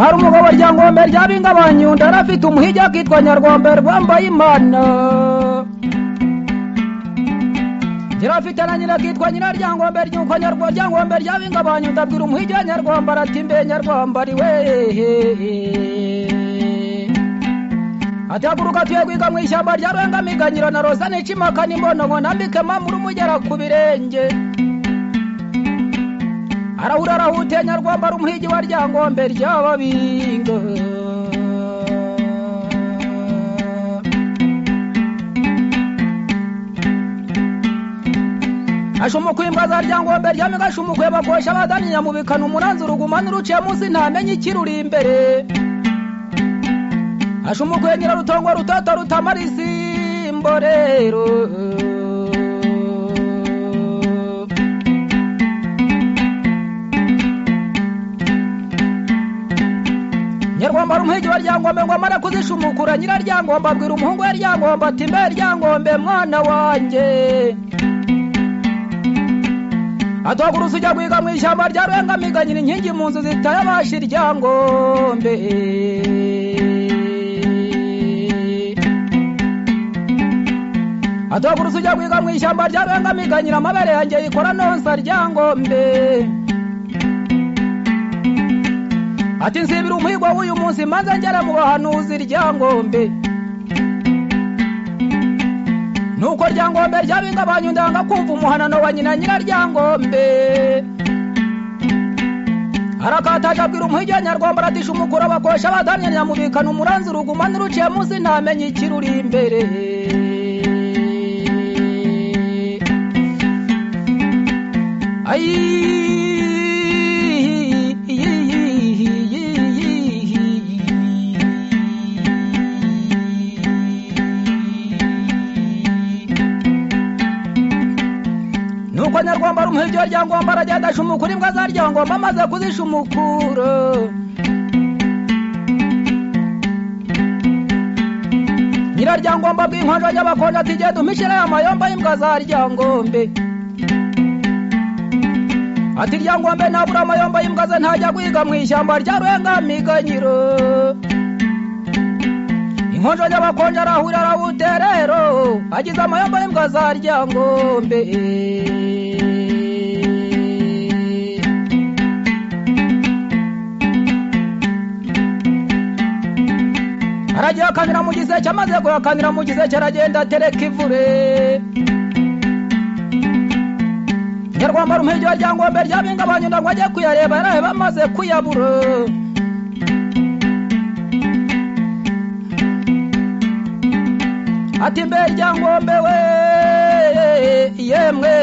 Hari umugabo Ryangombe ryabingabanyunda arafite umuhigi akitwa Nyarwombe rwambaye Imana. Yarafite na nyina akitwa nyina Ryangombe ryuko Nyarwo Ryangombe ryabingabanyunda abwira umuhigi wa Nyarwombe arati mbe Nyarwombe ari wehe. Ati haguruka tuye kwiga mu ishyamba rya Rwengamiganyiro na Roza n'Icimaka n'imbono ngo nambike mamura umugera ku birenge. Arahura arahutiye Nyarwombe ari umuhigi wa Ryangombe ry'ababinga. Ashumukwe imbwa za Ryangombe ryamiga ashumukwe bakosha abadani nyamubikana umuranzi uruguma n'uruciye munsi ntamenye ikiruri imbere. Ashumukwe nyirarutongo rutoto rutamara isimbo rero. Nyarwombe ari umuhigi wa Ryangombe ngo amare kuzishumukura nyiraryangombe abwira umuhungu we Ryangombe ati mbe Ryangombe mwana wanjye. Atuhagurusa ujya guhiga mu ishyamba rya Rwengamiganyiro inkingi mu nzu zitayabasha Ryangombe. Atuhagurusa ujya guhiga mu ishyamba rya Rwengamiganyiro amabere yanjye yikora nonsa Ryangombe. Ati nsibira umuhigo w'uyu munsi maze ngere mu bahanuzi Ryangombe. Nuko Ryangombe ryabingabanyunda yanga kumva umuhanano wa nyina nyiraryangombe. Arakataje abwira umuhigi wa Nyarwombe aratisha umukuru abakosha abadamye nyamubikana umuranzi uruguma n'uruciye munsi ntamenye ikiruri imbere. Nuko Nyarwombe ari umuhigi wa Ryangombe aragenda ashumukura imbwa za Ryangombe amaze kuzishumukura. Nyiraryangombe abwira inkonjo y'abakonjo ati genda umpishire aya mayomba y'imbwa za Ryangombe. Ati Ryangombe ntabura amayomba y'imbwa ze ntajya guhiga mu ishyamba rya Rwengamiganyiro. Inkonjo y'abakonjo arahura arawuterero agize amayomba y'imbwa za Ryangombe. Aragiye akanira mu giseke amaze kuyakanira mu giseke aragenda atereka ivure. Nyarwombe ari umuhigi wa Ryangombe ryabingabanyunda ngo ajye kuyareba yaraheba amaze kuyabura. Ati mbe Ryangombe we yemwe.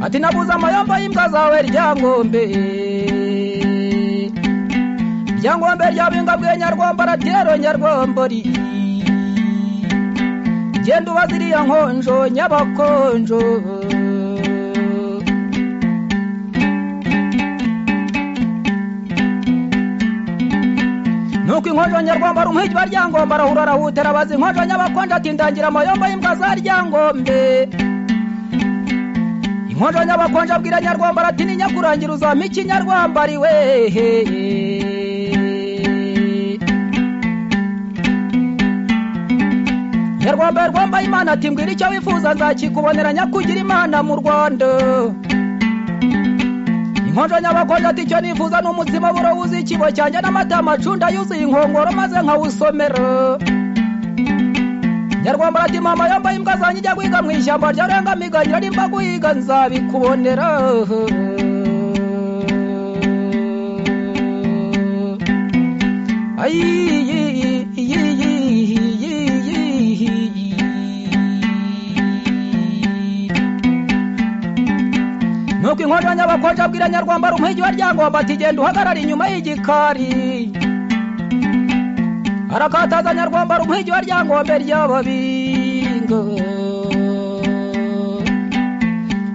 Ati nabuze amayomba y'imbwa zawe Ryangombe. Ryangombe ryabingabwiye Nyarwombe arati rero Nyarwombe genda ubaze iriya nkonjo nyabakonjo. Nuko inkonjo Nyarwombe ari umuhigi wa Ryangombe arahura arahutera abaza inkonjo nyabakonjo ati ndangira amayomba y'imbwa za Ryangombe. Inkonjo nyabakonjo abwira Nyarwombe arati ninyakurangira uzampa iki Nyarwombe ari wehe. Nyarwombe rwambaye Imana ati mbwira icyo wifuza nzakikubonera nyakugira Imana mu Rwanda. Inkonjo nyabakonjo ati icyo nifuza ni umutsima buro wuzuye ikibo cyanjye n'amata amacunda yuzuye inkongoro maze nkawusomera. Nyarwombe ati mama yambaye imbwa zanjye ijya guhiga mu ishyamba rya Rwengamiganyiro nimba guhiga nzabikubonera. Nuko inkonjo nyabakonjo abwira Nyarwombe ari umuhigi wa Ryangombe ati genda uhagarare inyuma y'igikari. Arakataza Nyarwombe ari umuhigi wa Ryangombe ry'ababinga.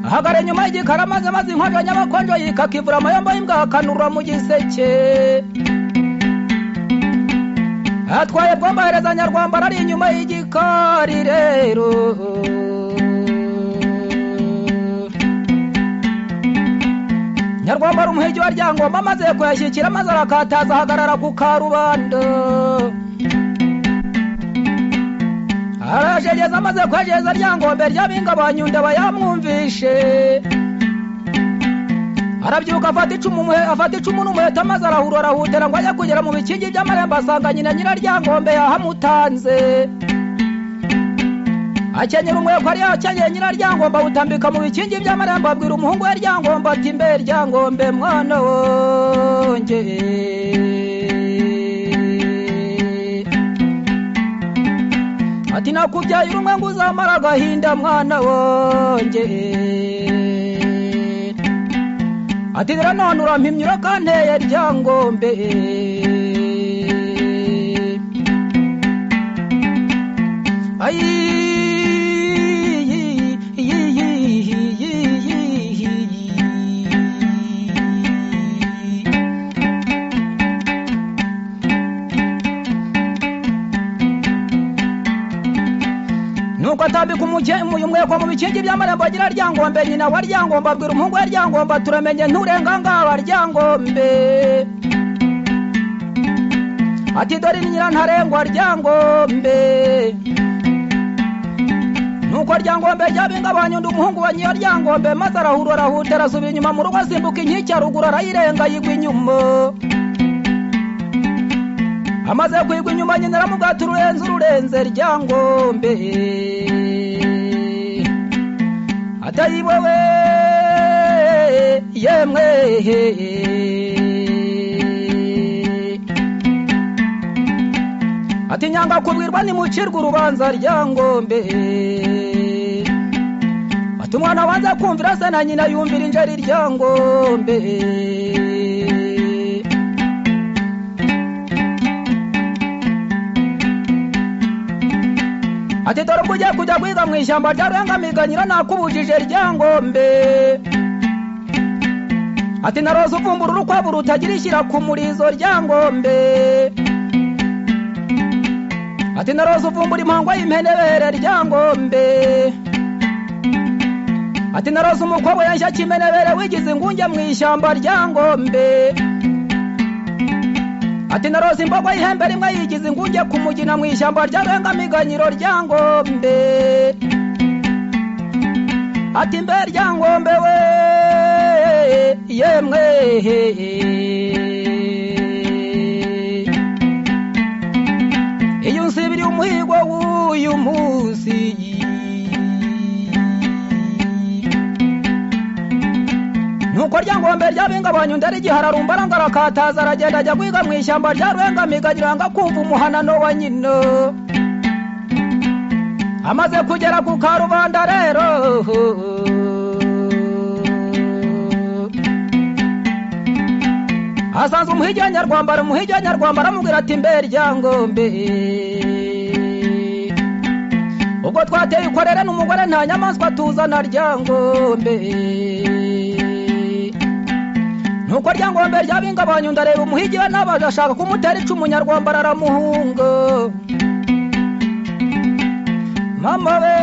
Ahagara inyuma y'igikari amaze maze inkonjo nyabakonjo yikakivura amayomba y'imbwa akanura mu giseke. Atwaye bwomba ahereza Nyarwombe ari inyuma y'igikari rero. Nyarwambara umuhigi wa Ryangombe amaze kuyashyikira, maze arakataza ahagarara ku karubanda, arajegeza. Amaze kuhageza, Ryangombe ry'abinga ba Nyundo aba yamwumvishe, arabyuka afata icumu n'umuheto, maze arahura arahutera ngo ajye kugera mu bikingi by'amarembo, asanga nyina Nyiraryangombe yahamutanze. Akenyera umweko ari yakenyeye Nyiraryangombe, awutambika mu bikingi by'amarembo, abwira umuhungu we Ryangombe ati: "Mbe Ryangombe mwana wonge, ati nakubyaye urumwe ngo uzamara agahinda mwana wonge, ati rero none urampimye urakanteye Ryangombe." Ayi, nuko atambika umweko mu bikingi by'amarembo agira Ryangombe. Nyina wa Ryangombe abwira umuhungu we Ryangombe, turamenye nturenga ngaba Ryangombe, ati dore ni nyirantarengwa Ryangombe. Nuko Ryangombe ryabinga banyundo, umuhungu wa nyiyo Ryangombe, maze arahura arahutera asubira inyuma mu rugo, asimbuka inkike haruguru arayirenga, yigwa inyuma. Amaze kwigwa inyuma, nyina aramubwata: "Ururenze ururenze Ryangombe." Atayibowe yemwe, ati nyanga kubwirwa nimucirwa urubanza Ryangombe, ati umwana wanze kumvira se na nyina yumvira injari Ryangombe. Ati dore ubwo ugiye kujya kwiga mu ishyamba rya Ruhengamiganyira, nakubujije Ryangombe, ati naroza uvumbura urukwavu rutagira ishyira ku murizo Ryangombe, ati naroza uvumbura impangwa y'impenebere Ryangombe, ati naroza umukobwa yanshya kimenebere wigize ingunge mu ishyamba Ryangombe, ati naroza imbogo y'ihembe rimwe yigize ingunge ku mugina mu ishyamba rya Ruhengamiganyiro Ryangombe, ati mbe Ryangombe we yemwe, iyo unsibiriye umuhigo w'uyu munsi. Nuko Ryangombe ryabingabanya undi arigihararumba arangarakataza, aragenda ajya kwiga mu ishyamba rya Ruhengamiganyiro, yanga kumva umuhanano wa nyina. Amaze kugera ku karubanda rero, asanze umuhigi wa Nyarwambara. Umuhigi wa Nyarwambara aramubwira ati: "Mbe Ryangombe, ubwo twateye ikorere n'umugore nta nyamaswa tuzana Ryangombe." Nuko Ryangombe ryabingabanya ndareba umuhigi we n'abaje ashaka kumutera icumu, Nyarwambara aramuhunga. Mama we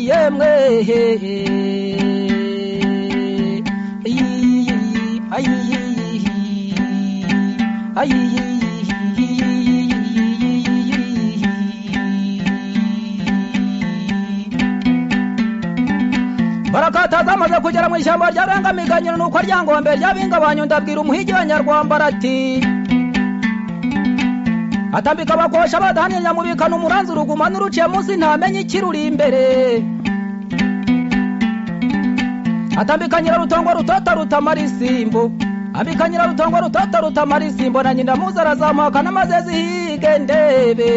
yemwe, ayi ayi. Barakataza, amaze kugera mu ishyamba rya Ruhengamiganyiro, nuko Ryangombe ryabingabanya ndabwira umuhigi wa Nyarwambara ati atambika abakosha badahanye nyamubikana umuranzi uruguma n'uruciye munsi ntamenye ikiruri imbere, atambika Nyirarutongo rutota rutamara isimbo, ambika Nyirarutongo rutota rutamara isimbo na nyina muzi, arazamuka n'amaze zihige ndebe.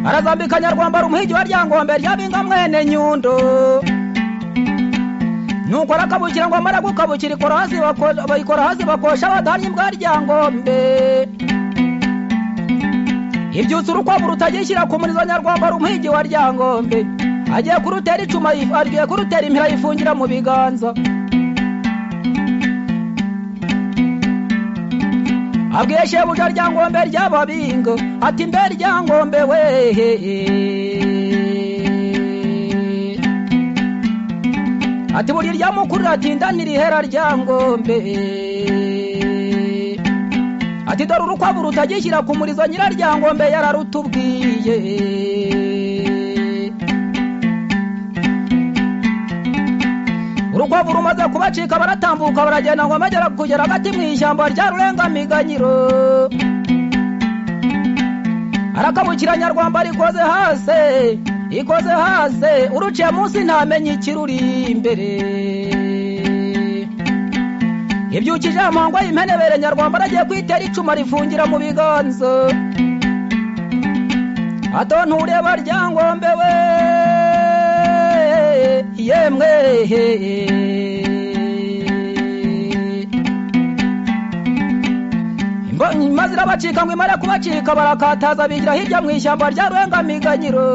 Arazambika Nyarwambara umuhigi wa Ryangombe ryabinga mwene Nyundo. Nuko arakabukira ngo amara gukabukira ikora hasi, bayikora hasi bakosha badahanye imbwa Ryangombe ibyutsa urukwavu rutagishyira ku murizo. Nyarwambara umuhigi wa Ryangombe agiye kurutera icuma, agiye kurutera impira yifungira mu biganza. Abwiye shebuja Ryangombe ry'ababingo ati: "Mbe Ryangombe wehe." Ati buri rya mukuru ratinda ntirihera Ryangombe. Ati dore urukwavu rutagishyira ku murizo Nyiraryangombe yararutubwiye. Urukwavu rumaze kubacika baratambuka baragenda ngo bagera kugera hagati mu ishyamba rya Rurengamiganyiro. Arakabukira Nyarwamba rikoze hasi, ikoze hasi, uruciye munsi ntamenye ikiruri imbere. Ibyukije amangwa y'impenebere Nyarwamba aragiye kwitera icuma rifungira mu biganza. Ato ntureba Ryangombe we, yemwe. Maze irabacika ngo imare kubacika barakataza bigira hirya mu ishyamba rya Rurengamiganyiro.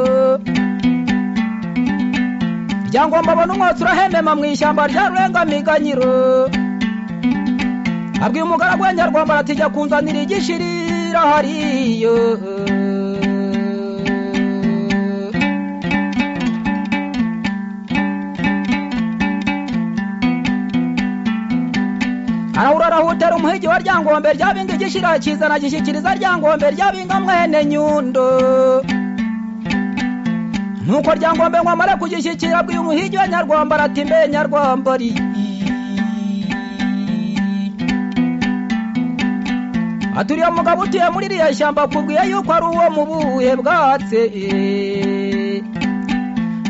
Ryangombe abona umwotsi urahemema mu ishyamba rya Rurengamiganyiro. Abwiye umugaragu we Nyarwamba ati jya kunzanira igishirira hariyo. Arahura arahutera umuhigi wa Ryangombe ryabinga igishira kizana gishyikiriza Ryangombe ryabinga mwene Nyundo. Nuko Ryangombe ngo amare kugishyikira abwiye umuhigi wa Nyarwamba ati mbe Nyarwamba ri. Aturiye mugabo utuye muri ririya shyamba akubwiye yuko ari uwo mu buhe bwatse.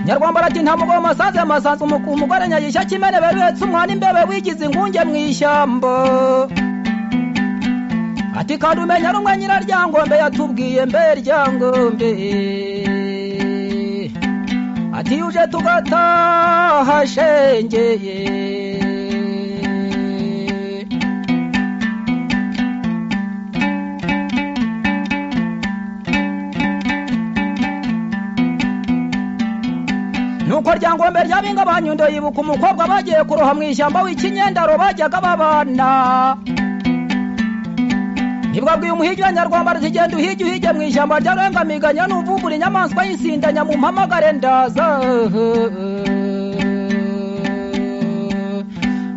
Nyarwamba ati nta mugabo masanze masanze umugore nyagishya kimene beruhetse umwana imbebe wigize ingunge mu ishyamba. Ati kandi umenya rumwe Nyiraryangombe yatubwiye mbe Ryangombe. Ati uje tugataha shengeye. Nuko Ryangombe ryabinga Banyundo yibuka umukobwa bagiye kuroha mu ishyamba w'ikinyendaro bajyaga babana. Nibwo abwiye umuhigi wa Nyarwamba ati genda uhige uhige mu ishyamba rya Rurengamiganya nuvumbura inyamaswa y'isindanya mumpamagare ndaza.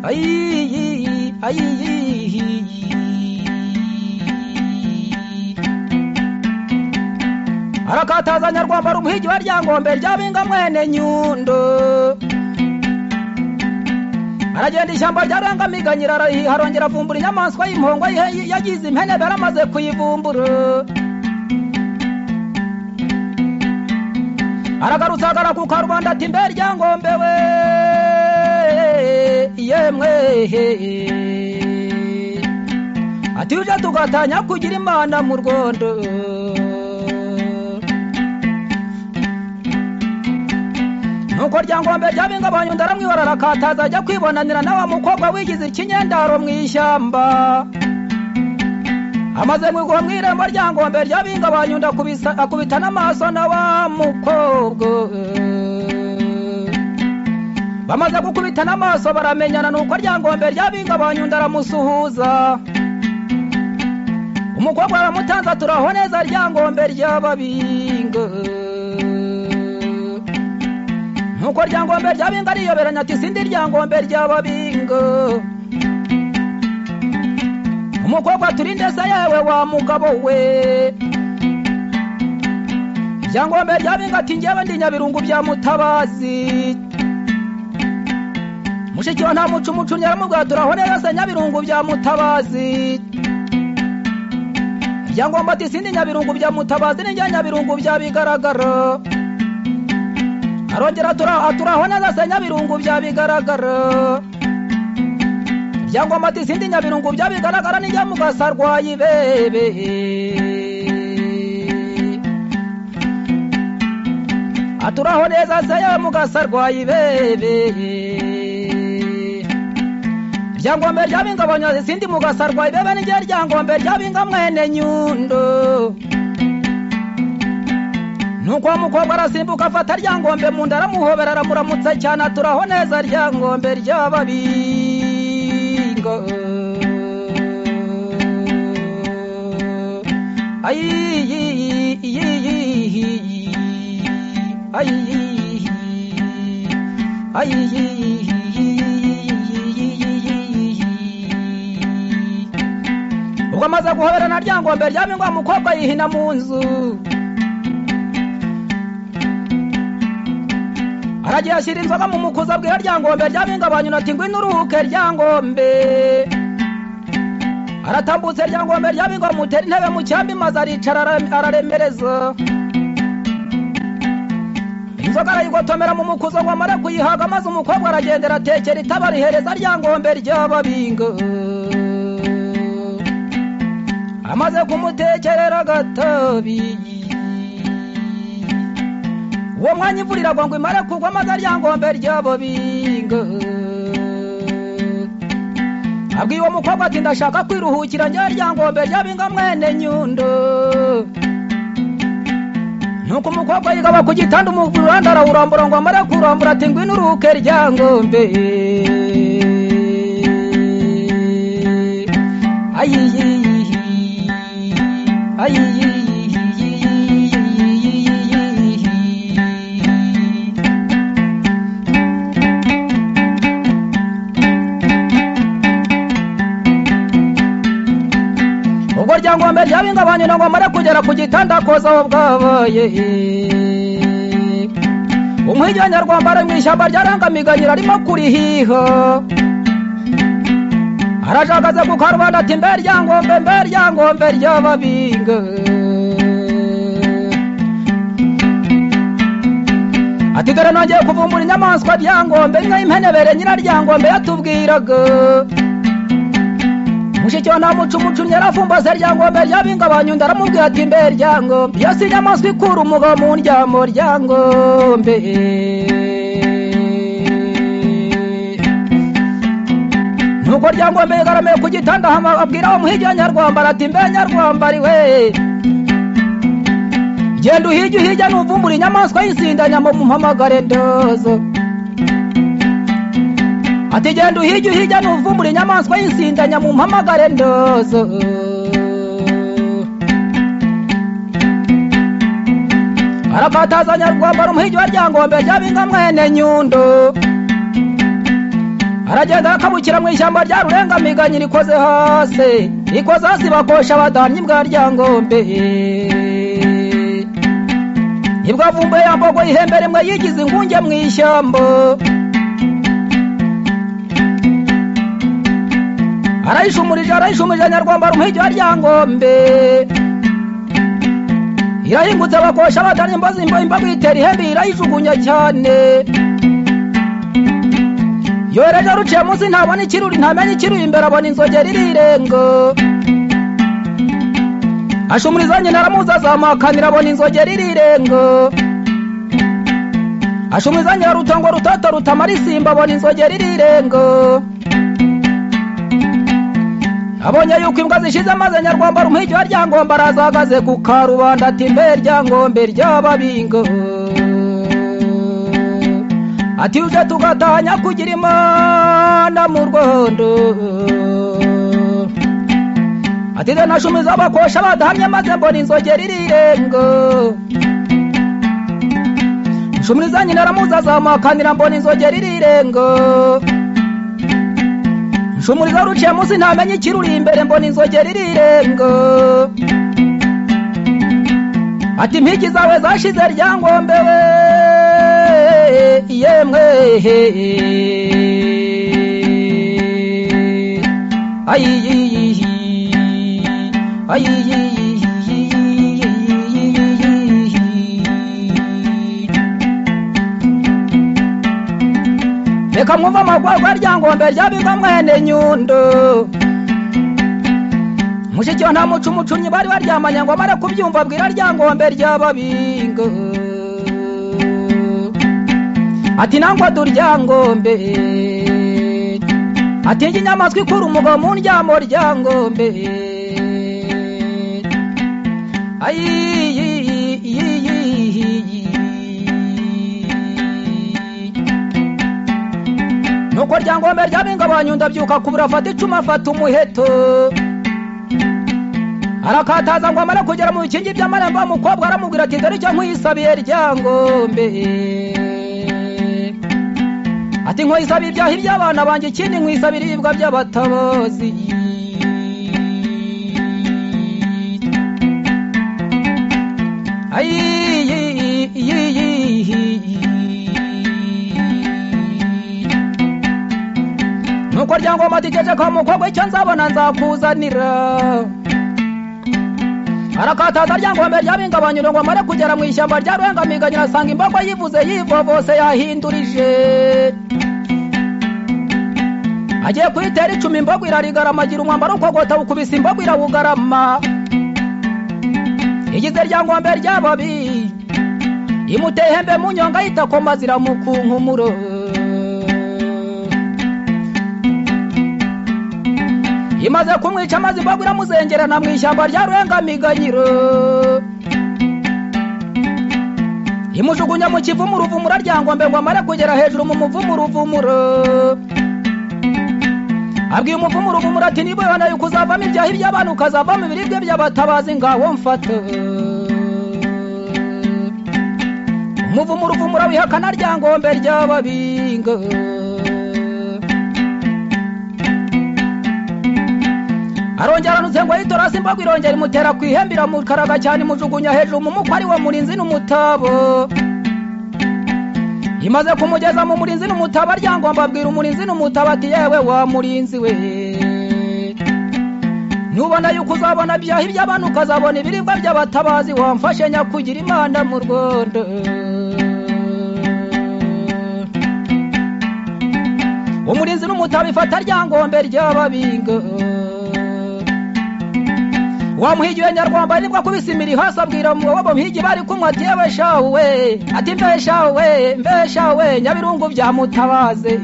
Ayi ayi. Arakataza Nyarwamba umuhigi wa Ryangombe ryabinga mwene Nyundo. Aragenda ishyamba rya Rurengamiganyiro arongera avumbura inyamaswa y'impongo yagize impene baramaze kuyivumbura. Aragarutse agara ku karubanda ati mbe Ryangombe we, yemwe. Ati uje tugatanya kugira Imana mu Rwanda. Nuko Ryangombe ryabinga Banyundo aramwihora arakataza ajya kwibonanira na wa mukobwa wigize ikinyendaro mu ishyamba. Amaze mwiguha mu irembo Ryangombe ryabinga Banyundo akubita n'amaso na wa mukobwa. Bamaze gukubita n'amaso baramenyana. Nuko Ryangombe ryabinga Banyundo aramusuhuza. Umukobwa aramutanza turaho neza Ryangombe ry'ababinga. Nuko Ryangombe ryabinga ariyoberanya ati sindi Ryangombe ry'ababinga. Umukobwa turinde se yewe wa mugabo we. Ryangombe ryabinga ati njyewe ndi Nyabirungu bya Mutabazi. Mushiki wa nta muco umucunnyi aramubwira turaho neza se Nyabirungu bya Mutabazi. Ryangombe ati sindi Nyabirungu bya Mutabazi ni njye Nyabirungu bya Bigaragara. Arongera aturaho neza se Nyabirungu bya Bigaragara. Ryangombe ati sindi Nyabirungu bya Bigaragara ni njye Mugasarwayi bebe. Aturaho neza se ya Mugasarwayi bebe. Ryangombe ryabinga Banyundo sindi Mugasarwayi bebe ni njye Ryangombe ryabinga mwene Nyundo. Nuko umukobwa arasimbuka afata Ryangombe mu nda aramuhobera aramuramutsa cyane aturaho neza Ryangombe ry'ababinga. Ayi ayi ayi. Ubwo amaze guhoberana Ryangombe ryabingwa, mukobwa yihina mu nzu, aragiye ashyira inzoga mu mukuza, abwira Ryangombe ryabinga banyuna ati ngwino uruhuke Ryangombe. Aratambutse Ryangombe ryabinga, amutera intebe mu cyambi, maze aricara araremereza inzoga, arayigotomera mu mukuzo ngo amare kuyihaga, maze umukobwa aragendera atekera itaba rihereza Ryangombe ry'ababinga. Amaze kumutekerera agatabi, uwo mwanya imvura iragwa ngo imare kugwa, maze Ryangombe ry'ababinga abwiye uwo mukobwa ati ndashaka kwiruhukira njye Ryangombe ry'abinga mwene Nyundo. Nuko umukobwa yigaba ku gitanda, umuranda arawurambura ngo amare kurambura ati ngwino uruhuke Ryangombe. Ayiyiyi ayiyiyi. Ubwo Ryangombe ryabingabanye ngo amare kugera ku gitanda, akoza aho bwabaye. Umuhigi wa Nyarwamba ari mu ishyamba ryarangamiganyira, arimo kurihiha, arajagaze ku karubanda ati mbe Ryangombe, mbe Ryangombe ry'ababinga. Ati dore nongeye kuvumbura inyamaswa Ryangombe, inka y'impenebere nyira Ryangombe yatubwiraga. Mushiki wa Ntamucumucunnyi yarafumbase Ryangombe ryabinga banyunda, aramubwira ati mbe Ryangombe, iyo si inyamaswa ikura umugabo mu ndyamo Ryangombe. Nuko Ryangombe yigaramiye ku gitanda, abwira uwo muhigi wa Nyarwamba ati mbe Nyarwamba ari we, genda uhige uhige, nuvumbura inyamaswa y'isindanyama mumpamagare ndozo. Ati genda uhige uhige, nuvumbura inyamaswa y'isindanya mumpamagare ndozo. Arakataza Nyarwamba umuhigi wa Ryangombe ryabinga mwene Nyundo, aragenda akabukira mu ishyamba rya Rurengamiganyira, ikoze hasi ikoze hasi, bakosha abadannyi bwa Ryangombe. Nibwo avumbuye ya mbogo ihembe rimwe yigize ingunge mu ishyamba, arayishumurije arayishumurije Nyarwamba umuhigi wa Ryangombe, irahingutse bakosha abadannyi, imbozi imbogo itera ihembe irayijugunya cyane. Yohereje ruciye munsi ntabona ikiruri, ntamenya ikiruri imbere, abona inzogera irirenga. Ashumuriza nyina aramuzi azamuhakanira, abona inzogera irirenga. Ashumuriza nyirarutongo rutoto rutamara isimba, abona inzogera irirenga. Abonye yuko imbwa zishize, maze Nyarwamba umuhigi wa Ryangombe araza ahagaze ku karubanda ati mbe Ryangombe ry'ababinga, ati uje tugatanya kugira Imana mu Rwanda. Ati dore nashumiza abakosha badahamye, maze mbona inzogera irirenga. Nshumuriza nyina aramuzi azamuhakanira, mbona inzogera irirenga. Nshumuriza ruciye munsi ntamenya ikiruri imbere, mbona inzogera irirenga. Ati impigi zawe zashize Ryangombe we yemwe. Ayiyiyi ayiyiyi. Reka mwumve amagwagwa Ryangombe ryabinga mwene Nyundo. Mushiki wa Ntamucumucunnyi bari baryamanye ngo amare kubyumva, abwira Ryangombe ry'ababinga ati nangwa duryangombe, ati njye inyamaswa ikura umugabo mu ndyamo Ryangombe. Ayiyiyiyiyi. Nuko Ryangombe ryabinga banyunda abyuka kubura, afata icumu afata umuheto, arakataza ngo amare kugera mu bikingi by'amarembo, umukobwa aramubwira ati dore icyo nkwisabiye Ryangombe. Ati nkwisaba ibyaha iby'abana banjye, ikindi nkwisaba ibiribwa by'abatabazi. Nuko Ryangombe ati ceceka mukobwa, icyo nzabona nzakuzanira. Arakataza Ryangombe ryabingabanyura ngo amare kugera mu ishyamba rya Ruhengamiganyira, asanga imbogo yivuze yivovose yahindurije. Agiye kuyitera icumi, imbogo irarigarama, agira umwambaro ukogota wukubise imbogo irawugarama. Igize Ryangombe ry'ababi imuteye ihembe mu nyonga yitakoma ziramukunkumuro. Imaze kumwica maze imbogo iramuzengerana mu ishyamba rya Ruhengamiganyiro, imujugunya mu kivumu uruvumura. Ryangombe ngo amare kugera hejuru mu muvumu uruvumuro, abwiye umuvumu uruvumuro ati niba ubona yuko uzavamo ibyaha iby'abantu ukazavamo ibiribwa by'abatabazi, ngaho mfata. Umuvumu uruvumura wihakana Ryangombe ry'ababinga. Arongera aranutse ngo ayitorasi, imbogo irongera imutera ku ihembe iramukaraga cyane, imujugunya hejuru mu mukwe ari wo murinzi n'umutabo. Imaze kumugeza mu murinzi n'umutabo, Ryangombe abwira umurinzi n'umutabo ati yewe wa murinzi we, nubona yuko uzabona ibyaha iby'abantu ukazabona ibiribwa by'abatabazi, wamfashe nyakugira Imana mu Rwanda. Umurinzi n'umutabo ifata Ryangombe ry'ababinga. Wamuhigiwe Nyarwamba nibwo akubise imiri hasi, abwira abo bamuhigi bari kumwe ati yewe shawe we, ati mbe shawe we, mbe shawe we, Nyabirungu byamutabaze.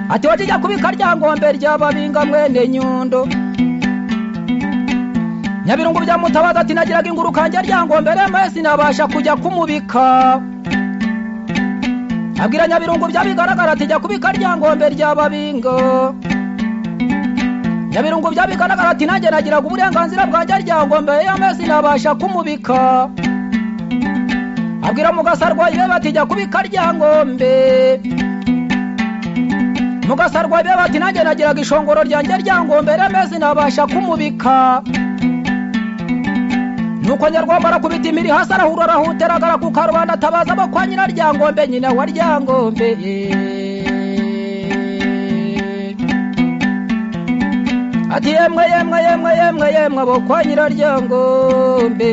Ati wajya kubika Ryangombe ry'ababinga mwene Nyundo. Nyabirungu byamutabaza ati nagiraga inguru kanjye Ryangombe rema sinabasha kujya kumubika. Abwira Nyabirungu byabigaragara ati jya kubika Ryangombe ry'ababinga. Nyabirungu byabigaragara ati nanjye nagiraga uburenganzira bwanjye Ryangombe yame sinabasha kumubika. Abwira Mugasarwa ibebe ati jya kubika Ryangombe. Mugasarwa ibebe ati nanjye nagiraga ishongoro ryanjye Ryangombe reme sinabasha kumubika. Nuko Nyarwamba arakubita imiri hasi, arahura arahutera ku karubanda, atabaza abo kwa nyina Ryangombe, nyina wa Ryangombe. Ati yemwe yemwe yemwe yemwe yemwe abo kwa nyina Ryangombe.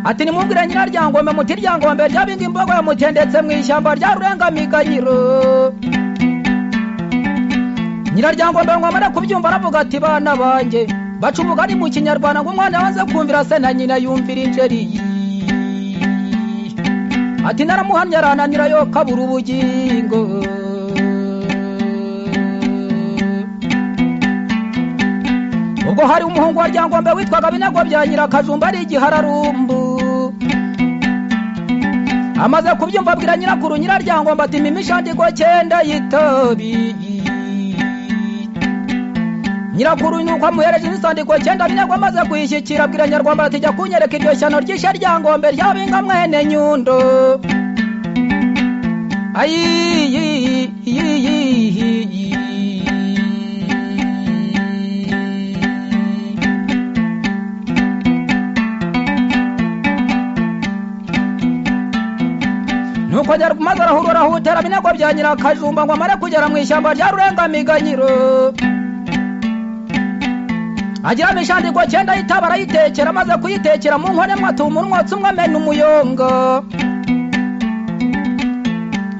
Ati nimubwire nyina Ryangombe muti Ryangombe ryabinga imbogo yamutendetse mu ishyamba rya Rurengamiganyiro. Nyina Ryangombe ngo amare kubyumva aravuga ati bana banjye, baca umugani mu kinyarwanda ngo umwana wanze kumvira se na nyina yumvira injeri. Ati naramuhamye arananira yo kabura ubugingo. Ubwo hari umuhungu wa Ryangombe witwaga Binago bya Nyirakajumba ari igihararumbu. Amaze kubyumva abwira nyirakuru Nyiraryangombe ati mpa imishandiko 9 y'itabi. Nyirakuru nuko amuhereje imisandiko 9, Binago amaze kuyishyikira abwira Nyarwamba ati jya kunyereka iryo shyano ryishe Ryangombe ryabinga mwene Nyundo. Ayi nuko maze arahurura arahutera Binago bya Nyirakajumba ngo amare kugera mu ishyamba rya Rurengamiganyiro. Agira imishandiko 9 y'itaba arayitekera, amaze kuyitekera mu nkone mwatuma umwotsi umwe amena umuyonga.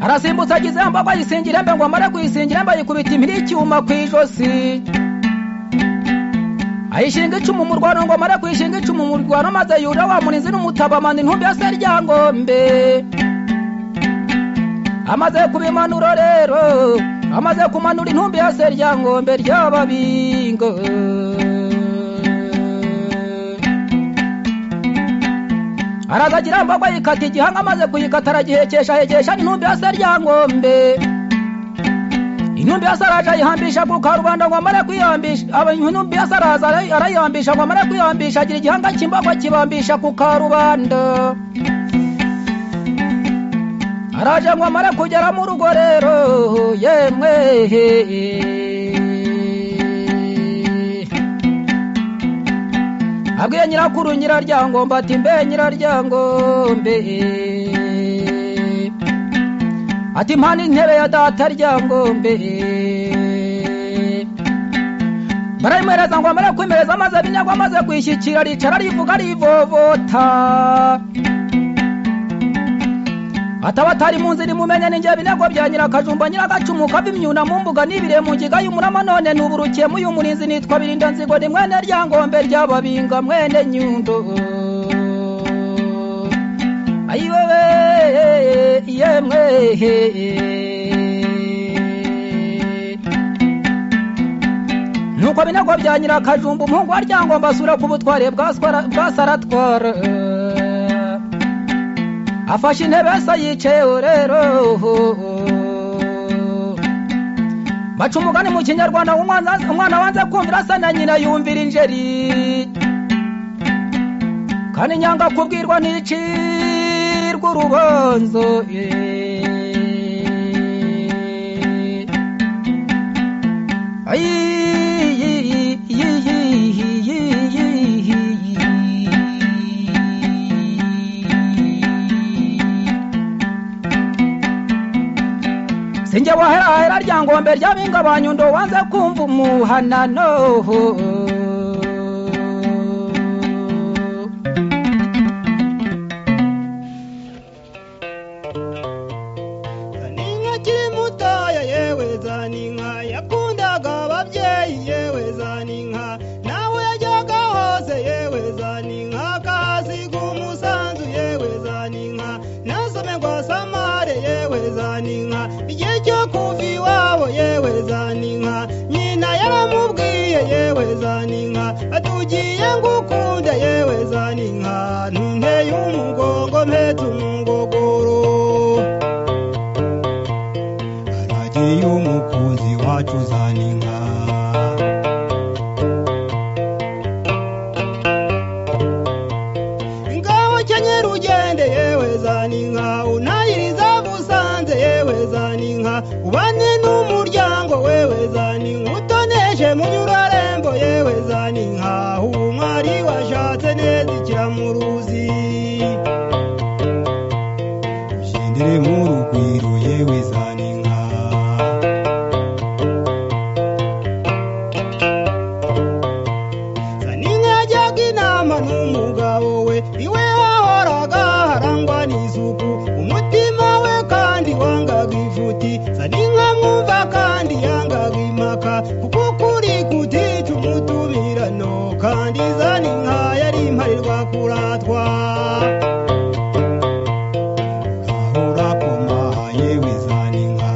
Arasimbutse agize imbogo ayisingira ihembe ngo amare kuyisingira ihembe ayikubita impiri y'icyuma ku ijosi. Ayishinga icumu mu rwano ngo amare kuyishinga icumu mu rwano, maze yurira wa murinzi n'umutaba amana intumbi ya se Ryangombe. Amaze kubimanura rero, amaze kumanura intumbi ya se Ryangombe ry'ababinga. Arazagira imbogo ayikata igihanga, amaze kuyikata aragihekesha ahekesha n'intumbi ya se Ryangombe. Intumbi ya Saraje ayihambisha ku karubanda ngo amare kwihambisha, intumbi ya Saraje arayihambisha ngo amare kwihambisha, agira igihanga cy'imbagwa kibambisha ku karubanda. Araje ngo amare kugera mu rugo rero, yemwe abwiye nyirakuru Nyiraryangombe ati mbe Nyiraryangombe, ati mpana intebe ya data Ryangombe. Barayimuhereza ngo amare kwimereza, maze Binyago amaze kwishyikira aricara arivuga arivovota. Ataba atari mu nzira imumenye ninjye Binyago bya Nyirakajumba Nyiragacumu kava imyuna mu mbuga n'ibire mu ngiga y'umurama, none nuburukiye mu y'umurinzi nitwa Birindanzigo ni mwene Ryangombe ry'Ababinga mwene Nyundo. Ayiwewe yemwe nuko Binyago bya Nyirakajumba umuhungu wa Ryangombe asura ku butware bwa Saratwara, afashe intebe se yicaye rero. Baca umugani mu Kinyarwanda, umwana wanze kumvira asa na nyina yumvira injeri, kandi nyanga kubwirwa nticirwa urubanza. Sinjye waherahera Ryangombe ry'Abinga ba Nyundo wanze kumva umuhanano. Zaninka akiri mutoya yewe Zaninka yakundaga ababyeyi yewe Zaninka, nawe yajyaga hose yewe Zaninka akahasiga umusanzu yewe Zaninka, nasome ngo asamare yewe Zaninka, igihe cyo kuva iwabo yewe Zaninka, nyina yaramubwiye yewe Zaninka, atugiye ngukunda yewe Zaninka, ntunteye umugongo mpetse umugogoro. Aragiye umukunzi wacu Zaninka. Ngaho kenyera ugende yewe Zaninka, unayiriza busanze yewe Zaninka, ubane n'umuryango wewe Zaninka, utoneshe munyurarembo yewe Zaninka, umwari washatse neza ikiramuruzi. Ushyindire mu rugwiro yewe Zaninka. Zaninka yajyaga inama n'umugabo we, iwe hahoraga harangwa n'isuku, umutima we kandi wangaga ifuti. Zaninka mwumva kandi yangaga impaka, kuko ukuri kutica umutumirano, kandi Zaninka yari imparirwa kuratwa. Urahora koma yewe Zaninka.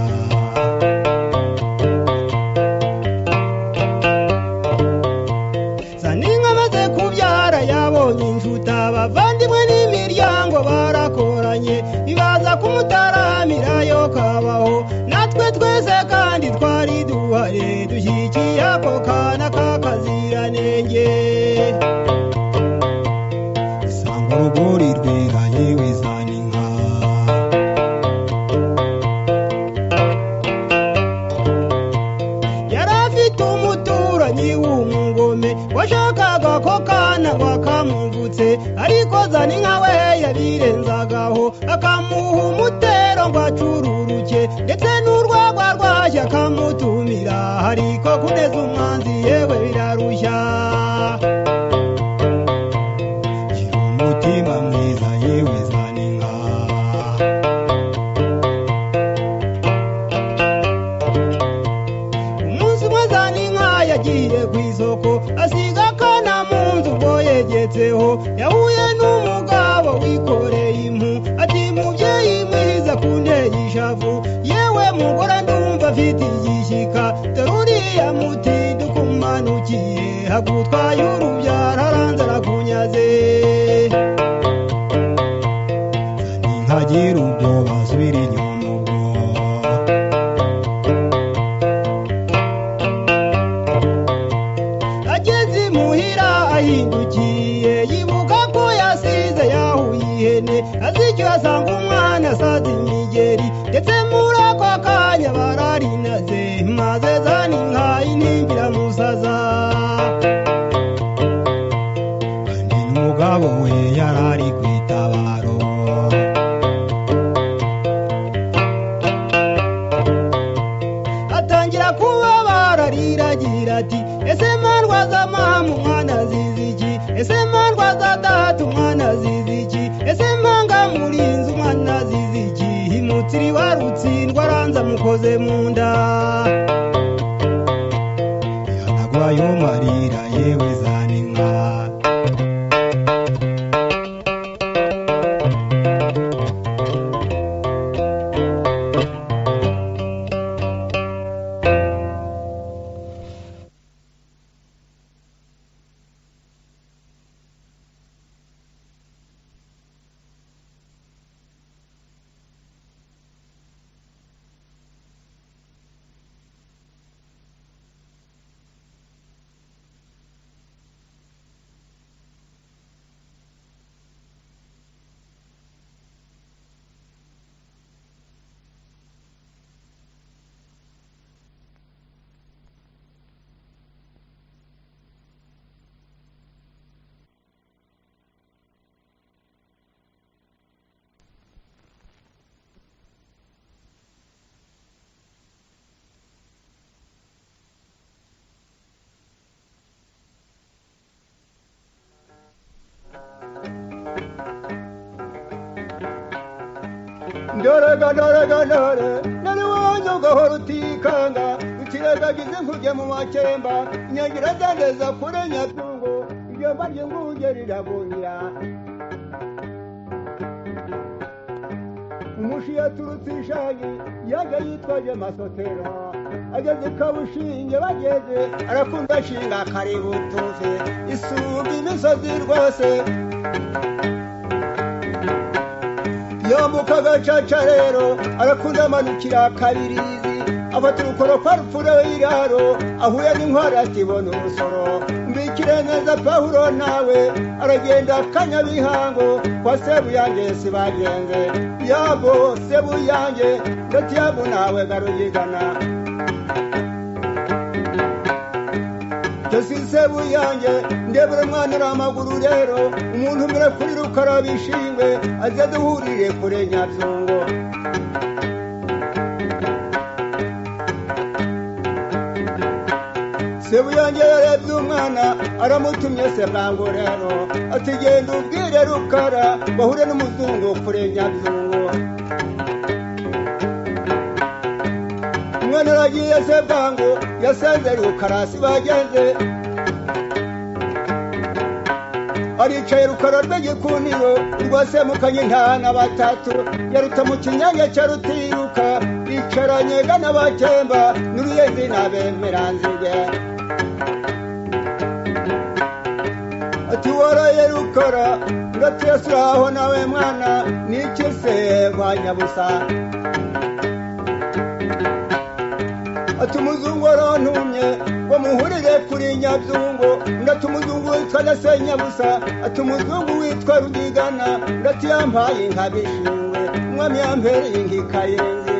Zaninka amaze kubyara yabonye inshuti, abavandimwe n'imiryango barakoranye, ibaza kumutaramira yo kabaho, natwe twese kandi twari duhari, dushyigikiye ako kana k'akaziranenge. Isanga urugori rwera yewe Zaninka. Yari afite umuturanyi w'umugome washakaga ko kana wakamuvutse, ariko Zaninka we yabirenzagaho, akamuha umutero ngo acururuke, ndetse n'urwagwa rwashya akamutumira, ariko kuneza umwanzi yewe birarushya. Gira umutima mwiza yewe Zaninka. Umunsi umwe Zaninka yagiye ku isoko, asiga akana mu nzu ubwo yegetseho, yahuye n'umugabo wikoreye impu, ati mubyeyi mwiza kunteye ishavu, yewe mugore ndumva afite igishyika, dore uriya mutindi ukumanukiye, agutwaye urubyaro aranze arakunyaze. Zaninka agira ubwoba asubira inyuma ubwo. Azicyo asanga umwana asaza imigeri, ndetse muri ako kanya bararinaze, maze zaninka intimbira musaza. Kandi n'umugabo we yarari kwitabaro. Atangira kubabara ariragira ati ese mandwaza mama umwana azize iki? Ese mandwaza data umwana azize iki? Ese mpanga murinzi umwana azize iki? Imutsiri warutsindwa aranza mukoze mu nda. Yanagwayo marira yewe zaninka. Ndorega ndorega ndore nari wanjye ugahora utikanga ukiregagize nkujye mu makemba inyangira zandeza kure Nyabyungo iryomba ry'inguge riragumya. Umushi yaturutse ishangi yaje yitwaje masotera ageze kabushinge bageze arakunda ashinga kaributuze isumba imisozi rwose. Yambuka agacaca rero arakunda amanukira kabirizi afata urukoro kwa rupfura w'iraro ahuye n'inkware atibona urusoro mbikire neza Pawulo nawe aragenda Kanyabihango kwa Sebuyange sibagenze yabo Sebuyange ndati yabo nawe garugigana Jesi Sebuyange ndebera umwana uri amaguru rero umuntu umere kuri rukara bishingwe aze duhurire kure Nyabyungo. Sebuyange yarebye umwana aramutumye se bwangu rero ati genda ubwire Rukara bahure n'umuzungu kure Nyabyungo. Umwana aragiye se bwangu yasenze Rukara sibagenze aricaye Rukara rw'igikuniro rwa Semukanye ntana batatu yaruta mu kinyange cya Rutiruka yicaranye n'abakemba n'uruyenzi n'abemeranzige. Ati waraye Rukara ndatesuraho nawe mwana niki se nyabusa. Ati umuzungu arantumye ngo muhurire kuri Nyabyungo ndati umuzungu witwa Nasenyabusa ati umuzungu witwa Rugigana ndati yampaye inka bishingwe umwami yampereye inka ikayenze.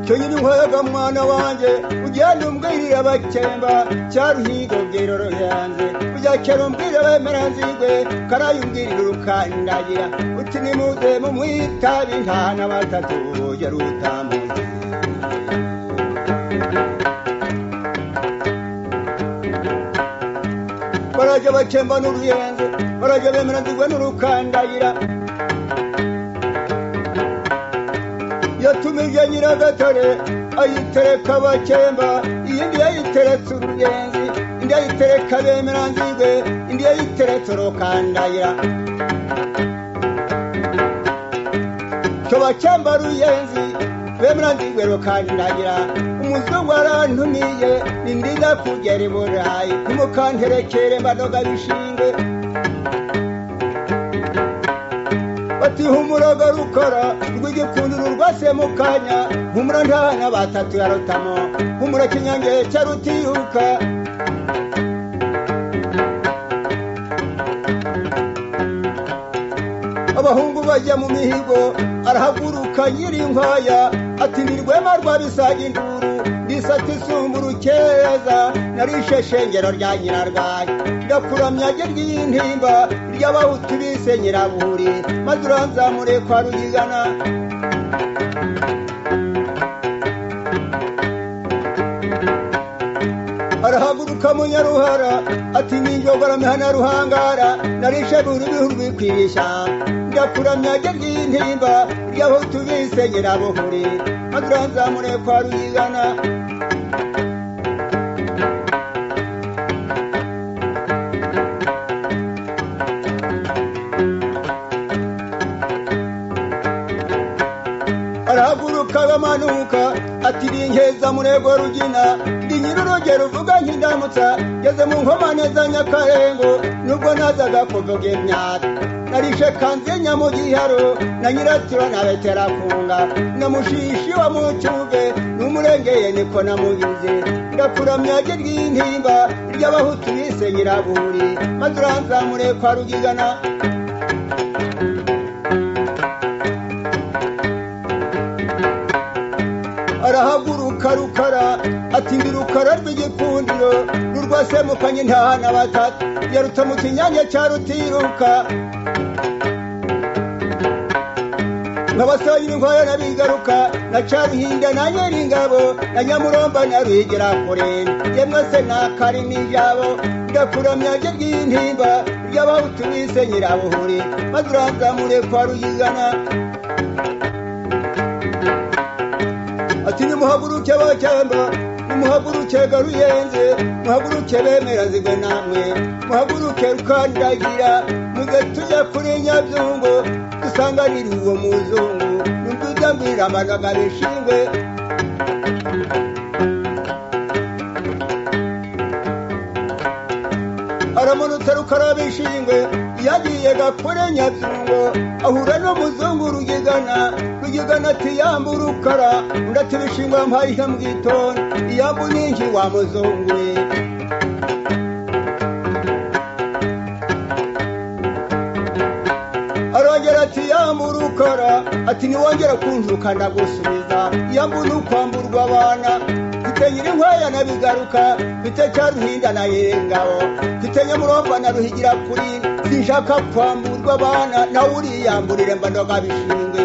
Cyo nyine inkwega mwana wanjye ugenda umbwirira abakemba cya Ruhigo bwiroro yanze ujya kera umbwira bemeranzigwe karaye umbwirira urukandagira uti nimuze mumwitabe intana batatu yari utamuzi. Barajya bakemba n'uruyenze barajya bemeranzigwe n'urukandagira yatumije Nyiragatare ayitereka abakemba iyindi yayiteretse uruyenzi indi yayitereka bemeranzigwe indi yayiteretse urukandagira. Cyo bakemba ruyenzi bemeranzigwe rukandagira umuzungu arantumiye nindiza kugera i Burayi ntimukanterekere mbanoga bishingwe. Bati humura Rukara rw'igikundiro rwa Semukanya humura ntana batatu yarutamo humura kinyange cya Rutiruka. Bajya mu mihigo. Arahaguruka Nyirinkwaya ati ni rwema rwa bisaga induru, ndisata isumba urukeza, narishe shengero rya Nyirarwaya, ndakuramya ry'intimba ry'abahutu bise Nyirabuhuri, maze uranzamure kwa Rugigana. Arahaguruka Munyaruhara ati ninjogora mihana ruhangara, narishe buri bihuru bikwirisha, ndakuramya ry'intimba ry'abahutu bise Nyirabuhuri, maze uranzamure kwa Rugigana. Arahaguruka bamanuka ati rinkeza murego Rugina, ndi nyir'urugero uvuga nk'indamutsa, ngeze mu nkomane za Nyakarengo, nubwo nazaga kuvuga imyata, narishe kanze Nyamugiharo na Nyiratiro na Beterakunga na Mushishi wa Mucyuve n'umurengeye niko namugize, ndakuramya ry'intimba ry'abahutu bise Nyiraburi, maze uranzamure kwa Rugigana. Arahaguruka Rukara ati ndi Rukara rw'igikundiro rurwasemukanye ntahana batatu, yaruta mu kinyange cya Rutiruka, nk'abasore inkwaya n'abigaruka na Caruhinda na Nyiringabo na Nyamuromba na Ruhigira kurenda, yemwe se nakari n'ijabo, ndakuramya ry'intimba ry'abahutu bise Nyirabuhuri, maze uranzamure kwa Rugigana. Ati nimuhaguruke bakemba, nimuhaguruke Garuyenze, muhaguruke bemera nzigwe namwe, muhaguruke Rukandagira, muze tujya kuri Nyabyungo dusanganire uwo muzungu, numva mbwira amanaga bishingwe. Aramanutse Rukara bishingwe, yagiye gakure Nyabyungo, ahura n'umuzungu Rugigana. Rugigana ati yamba Rukara, undi ati bishingwe mpaye inka mu gitondo, iyambu ninki wa muzungu we. Arongera ati yamba Rukara, ati niwongera kuntuka ndagusubiza, iyambu nukwamburwa abana, mfite Nyirinkwaya na Bigaruka, mfite Cyaruhinda na Nyiringabo, mfite Nyamuromba na Ruhigira kuri, sinshaka kwamburwa abana, nawe uriyamburire mba ndoga bishingwe.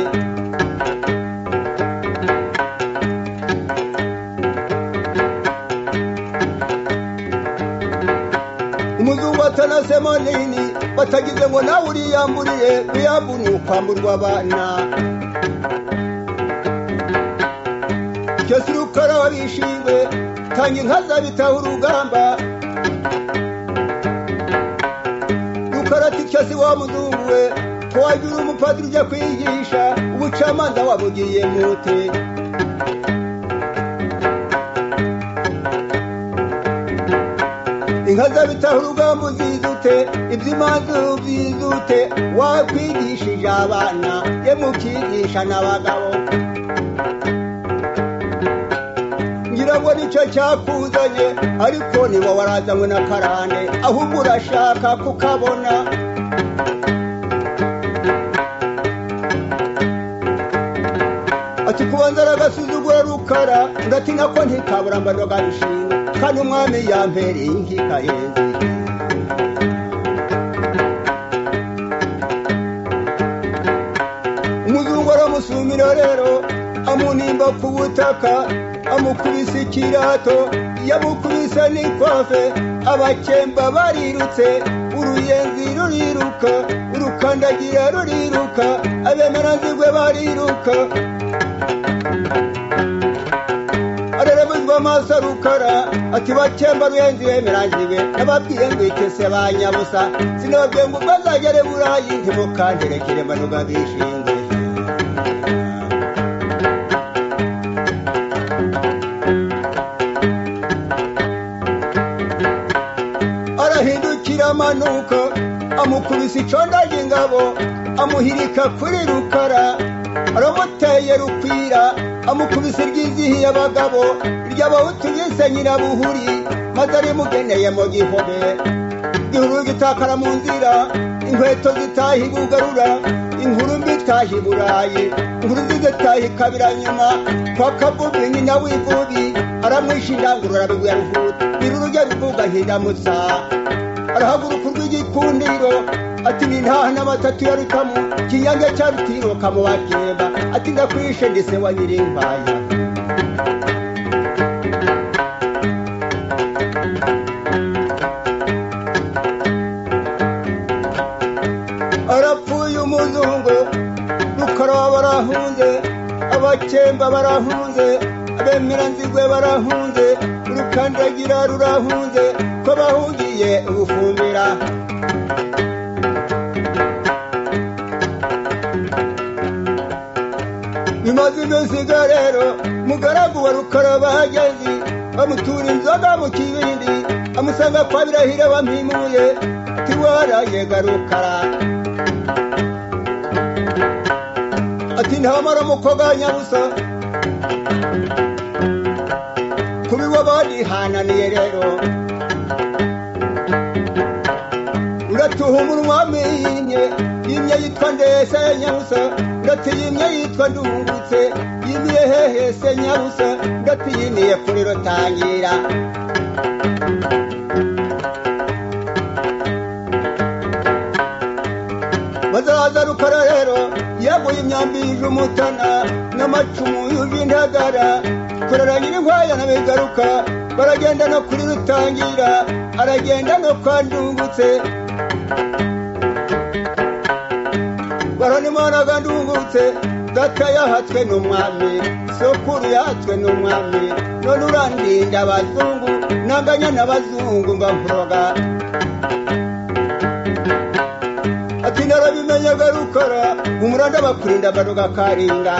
Umuzungu atanasema nini, batagize ngo nawe uriyamburire, wiyambu ni ukwamburwa abana. Cyose Rukara wabishingwe, tanga inka zabitaho urugamba. Rukara ati cyose wa muzungu we, ko wagira umupadiri ujya kwigisha, ubucamanza wabugiye mute. Inka zabitaho urugamba uzizute, iby'imanza ubyizute, wakwigishije abana, yemwe ukigisha n'abagabo. Ngira ngo nicyo cyakuzanye, ariko niba warazanywe na karande, ahubwo urashaka kukabona. Ati kubanza aragasuzugura Rukara, undi ati nako ntikabura mba ndoga bishinga, kandi umwami yampereye inkika yenze. Umuzungu aramusumira rero, amunimba ku butaka, amukubise ikirato, yamukubise n'ikwafe, abakemba barirutse, uruyenzi ruriruka, urukandagira ruriruka, abemeranzigwe bariruka. Ararabuzwa amaso Rukara ati bakemba ruyenzi bemeranzigwe, nababwiye ngo ikese ba nyabusa, sinababwiye ngo ubwo azagere Burayi, ntimukanterekere mbanuga bishingwe. Arahindukira amanuka, amukubise iconda ry'ingabo, amuhirika kuri Rukara, aramuteye rukwira, amukubise iryizihiye abagabo, ry'abahutu bise Nyirabuhuri, maze arimugeneye mu gihobe. Gihuru gitakara mu nzira, Inkweto zitaha ibugarura, inkuru mbi itaha i Burayi, inkuru nziza itaha ikabira nyuma. Kwa Kavubi nyina w'ivubi aramwisha indangurura bigwi ya Ruhuta, birurujya ruvuga nk'indamutsa. Arahaguruka urw'igikundiro ati nintaha n'abatatu ya Rutamu, Kinyange cya Rutiroka mu Bakemba, ati ndakwishe ndise wa Nyirinkwaya. Arapfuye umuzungu, Rukara barahunze, Abakemba barahunze, Abemeranzigwe barahunze, Urukandagira rurahunze, ko bahungiye ubufumbira. Bimaze iminsi ga rero, mugaragu wa Rukara bahageze, bamutura inzoga mu kibindi, amusanga kwa Birahira bampimuye, ati waraye ga Rukara. Ati ntamara mukoga nyabusa, kubiwa barihananiye rero. Uratuhumura umwami yimye, yimye yitwa ndese nyabusa, ndati yimye yitwa Ndungutse, yimiye hehe se nyabusa, ndati yimiye kuri Rutangira. Bazaza Rukara rero, yaguye imyambi yuje umutana, n'amacumu yuje intagara, kurara Nyirinkwaya na Bigaruka, baragenda no kuri Rutangira, aragenda no kwa Ndungutse. Baranimanaga Ndungutse, data yahatswe n'umwami, sokuru yahatswe n'umwami, none urandinda abazungu, nanganya n'abazungu mba nkuroga. Ati narabimenyaga Rukara, umuranda bakurinda baruga karinga.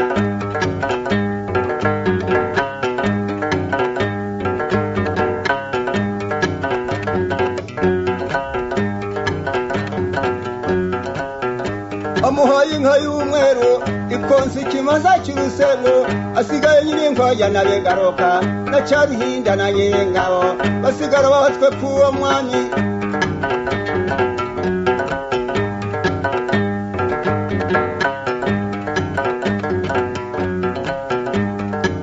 Amuhaye inka y'umweru, ikonsa ikimasa cy'urusego, asigaye Nyirinkwaya na Begaruka, na Cyaruhinda na Nyiringabo, basigara bahatswe k'uwo mwami.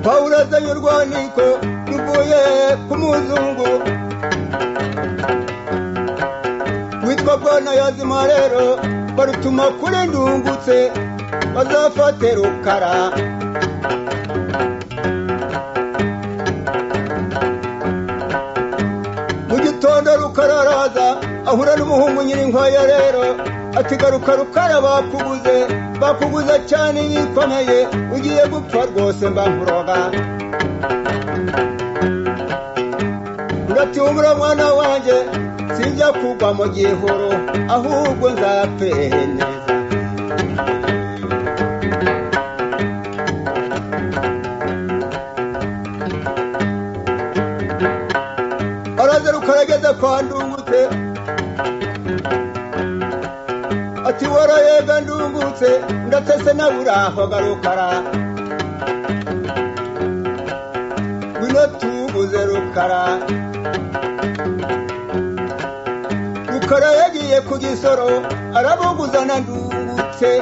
Pawulo azanye urwandiko ruvuye ku muzungu witwa Bwana Yazima rero, barutuma kuri Ndungutse bazafate Rukara. Mu gitondo Rukara araza ahura n'umuhungu Nyirinkwaya rero, ati garuka Rukara bakubuze, bakubuze cyane bikomeye, ugiye gupfa rwose mba nkuroga. Ndati humura mwana wanjye, sinjya kugwa mu gihuru, ahubwo nzapfe neza. Araza Rukara ageze kwa Ndungutse, ati warayega Ndungutse, ndatese nawe uraho ga Rukara. Ngwino tubuze Rukara. Rukara yagiye ku Gisoro, arabuguza na Ndungutse,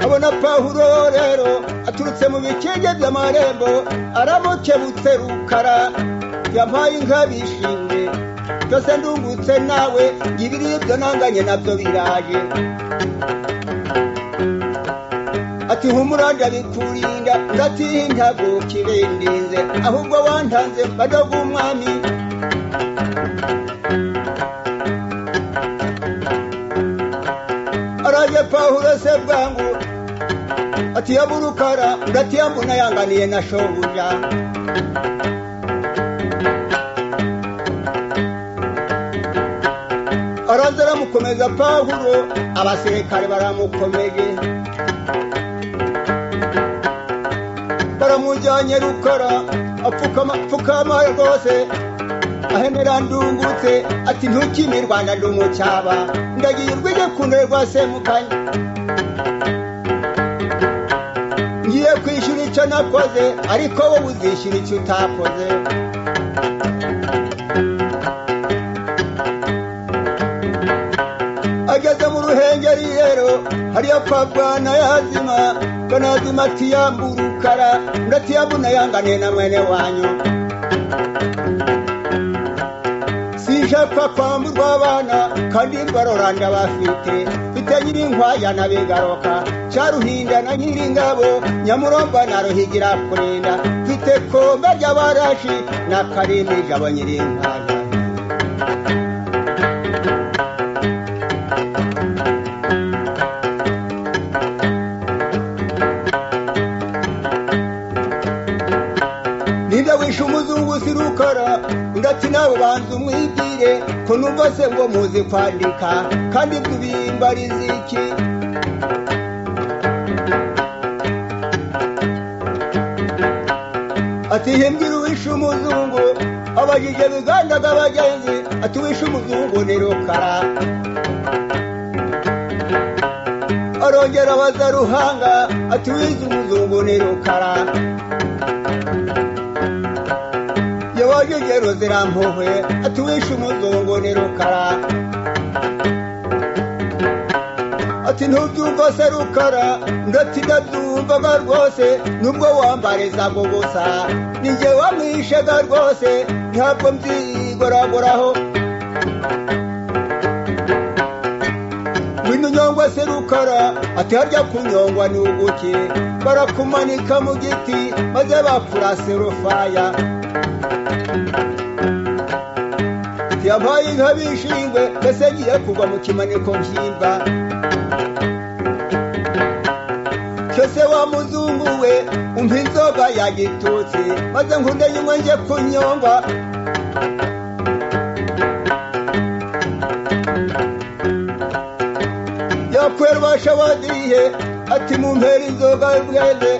abona Pawulo rero aturutse mu bikingi by'amarembo, aramukebutse Rukara, yampaye inka bishimye, byose Ndungutse nawe, ibiribyo nanganye nabyo biraje. Ati humura ndabikurinda, ndati ntabwo kirindinze, ahubwo wantanze mbadoga umwami. Araje Pawulo se bwangu, ati ya Rukara, ndati yambona yanganiye na shobuja. Araza aramukomeza Pawulo, abasirikare baramukomeje, baramujyanye Rukara, apfukama apfukama rwose, ahenera Ndungutse, ati ntukime Rwanda ndi umucyaba, ndagiye urw'igikundiro rwa Semukanya. Ngiye kwishyura icyo nakoze, ariko wowe uzishyura icyo utakoze. Ageze mu Ruhengeri. Rugeri rero hariya kwa Bwana Yazima. Bwana Yazima ati yamburukara, undi ati yambuna yangane na mwene wanyu. Sinshaka kwamburwa abana kandi mbarora ndabafite, mfite Nyirinkwaya na Bigaruka, Cyaruhinda na Nyiringabo, Nyamuromba na Ruhigira kurinda, mfite Kombe ry'Abarashi na Karimi Jabo Nyirinkwaya. Ninde wishe umuzungu si Rukara? Undi ati nawe banza umwibwire, ko numva se ngo muzi kwandika kandi tubimbariza iki? Ati himbwira uwishe umuzungu. Abajije bigandaga abagenzi, ati uwishe umuzungu ni Rukara. Arongera abaza Ruhanga, ati wize umuzungu ni Rukara. Yabajije Ruzirampuhwe, ati wishe umuzungu ni Rukara. Ati ntubyumva se Rukara? Undi ati ndabyumvaga rwose, nubwo wambarizaga ubusa, ninjye wamwishega rwose, ntabwo mbyigoragoraho. Ngwino unyongwa se Rukara? Ati harya kunyongwa ni uguki? Barakumanika mu giti maze bakurase rufaya. Yampaye inka bishingwe, mbese ngiye kugwa mu kimaniko mbyimba. Cyose wa muzungu we, umpa inzoga ya gitutsi, maze nkunde nywe nje kunyongwa. Yakwera ubasha wadihe, ati mumpere inzoga y'ubwende.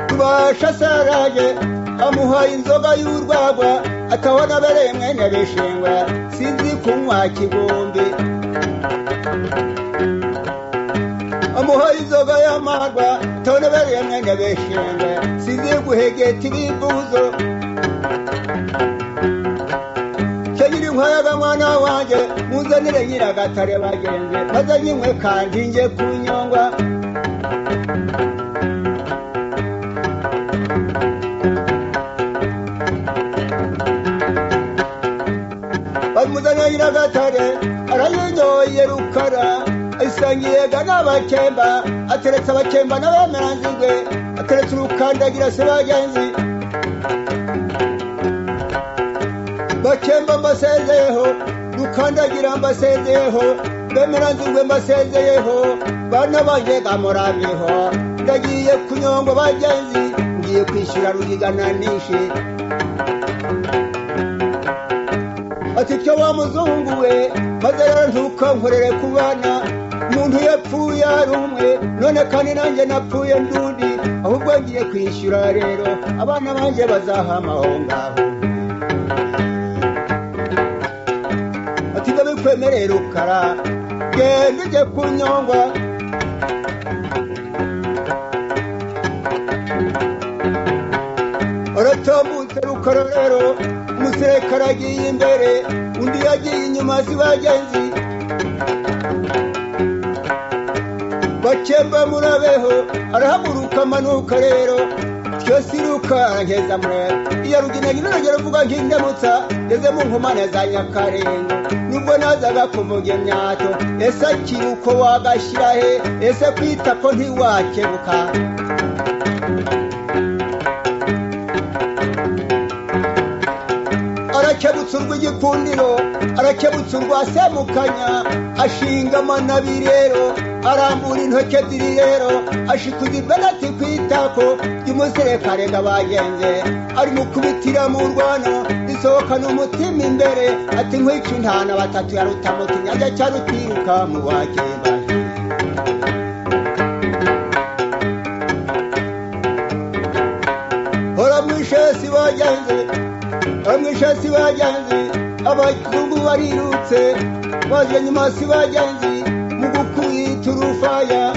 Rubasha saraje, amuhaye inzoga y'urwagwa, atabona abereye mwene bishingwe, sinzi kunywa kigumbi. Amuhaye inzoga y'amarwa, atabona abereye mwene bishingwe, sinzi guhegeta ibivuzo. Cyo Nyirinkwaya mwana wanjye, muzanire Nyiragatare bagenzi, maze nyinywe kandi nje kunyongwa. Bamuzana Nyiragatare, arayinyoye Rukara, ayisangiye n'abakemba, ateretse abakemba n'abemeranzigwe, ateretse urukandagira se bagenzi. Bakemba mbasezeyeho, rukandagira mbasezeyeho, bemeranzigwe mbasezeyeho, bana banje gamuramyeho, ndagiye kunyongwa bagenzi, ngiye kwishyura Rugigana nishe. Ati cyo wa muzungu we, maze rero ntukankorere ku bana, umuntu yapfuye ari umwe, none kandi nanjye napfuye ndundi, ahubwo ngiye kwishyura rero, abana banjye bazahama aho ngaho. Ati ndabikwemereye Rukara, genda ujye kunyongwa. Aratambutse Rukara rero, umuserekare agiye imbere, undi yagiye inyuma si bagenzi. Bakemba murabeho, arahaguruka amanuka rero, twese Rukara nkeza mureba. Iyo Rugina nyir'urugero ruvuga nk'indamutsa, ngeze mu nkomane za Nyakarengo, nubwo nazaga kuvuga imyato, ese akiri uko wagashyira he? Ese kwita ko ntiwakebuka? Arakebutse urw'igikundiro, arakebutse urwa Semukanya, ashinga amanabi rero, arambura intoki ebyiri rero, ashikuza ipenati ku itako ry'umuserekare gabagenze, ari mukubitira mu rwano, risohokana umutima imbere, ati nkwica intana batatu ya Rutamukinyajya cya Rutiruka mu bakemba. Hora mwishesi bagenze, bamwishasi bagenzi, abazungu barirutse, baje nyuma si bagenzi, mu gukubita urufaya,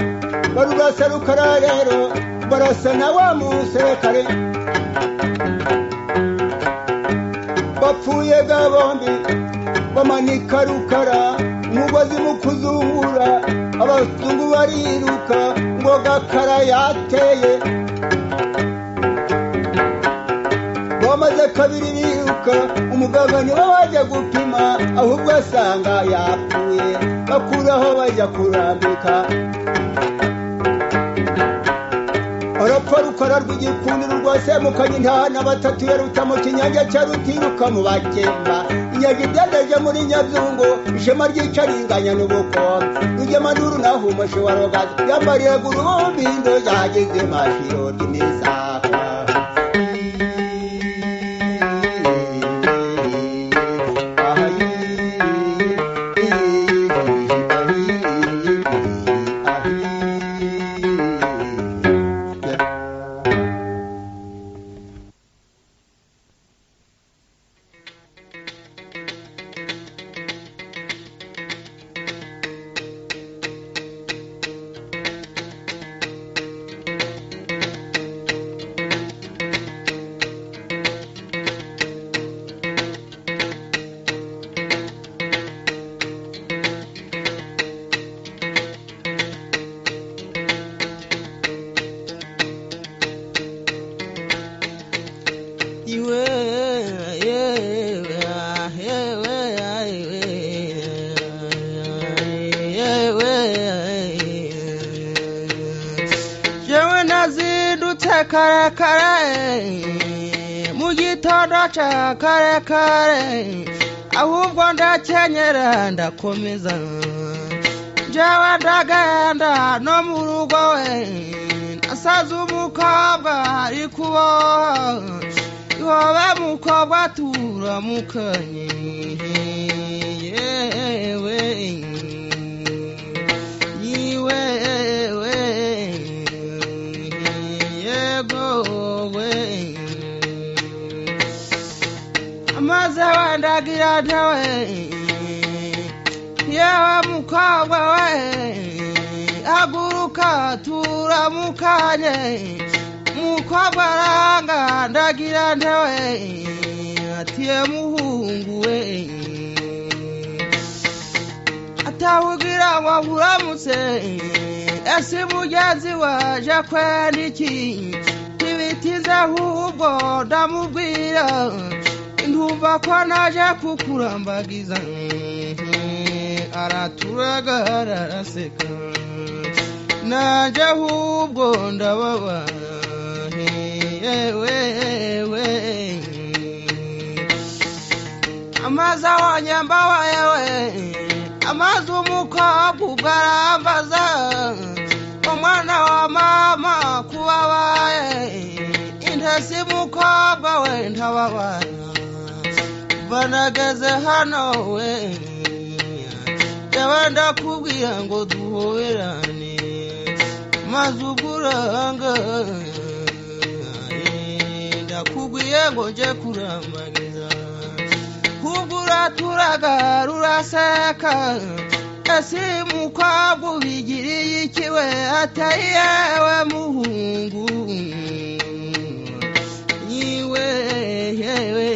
barurasa Rukara rero, barasa na wa muserekare. Bapfuye ga bombi, bamanika Rukara, umugozi mu kuzungura, Abazungu bariruka ngo Gakara yateye. Bamaze kabiri biruka, umuganga niwe waje gupima, ahubwo asanga yapfuye, bakuraho bajya kurambika. Arapfa Rukara rw'igikundiro rwa Semukanya, intahana batatu ya Rutamu, Kinyange cya Rutiruka mu Bakemba, inyaga ibyandaje muri Nyabyungo, ishema ryicaringanya n'ubukombe, Rugemanuru naho umushe wa Rogazi yambariye gurumbindo yagize mashiro ry'imisaka. Jewe nazindutse kare kare mu gitondo ca kare kare, ahubwo ndakenyera ndakomeza, jewe ndagenda no mu rugo we nasaze umukobwa ari kuboha, ihobe mukobwa turamukanye yewe yiwewe yego we, amaze wendagira ntewe yewe mukobwa we, haguruka turamukanye, mukobwa aranga ndagira ntewe atiye muhungu we, atahugira ngo nkuramutse, ese mugenzi waje kwenda iki, ntibitinze ahubwo ndamubwira ndumva ko naje kukurambagiza, araturaga araseka nanje ahubwo ndababara yewe, amazi abonye mbabayewe, amazi umukobwa ubwo arambaza umwana wa mama kubabaye, intesi mukobwa we ntababara, banageze hano we jyewe ndakubwira ngo duhoberane, maze ubwo uranga ndakubwiye ngo nje kurambagiza, ahubwo uraturaga ruraseka, ese mukobwa ubigiriye iki we, atari yewe muhungu yiwe yewe,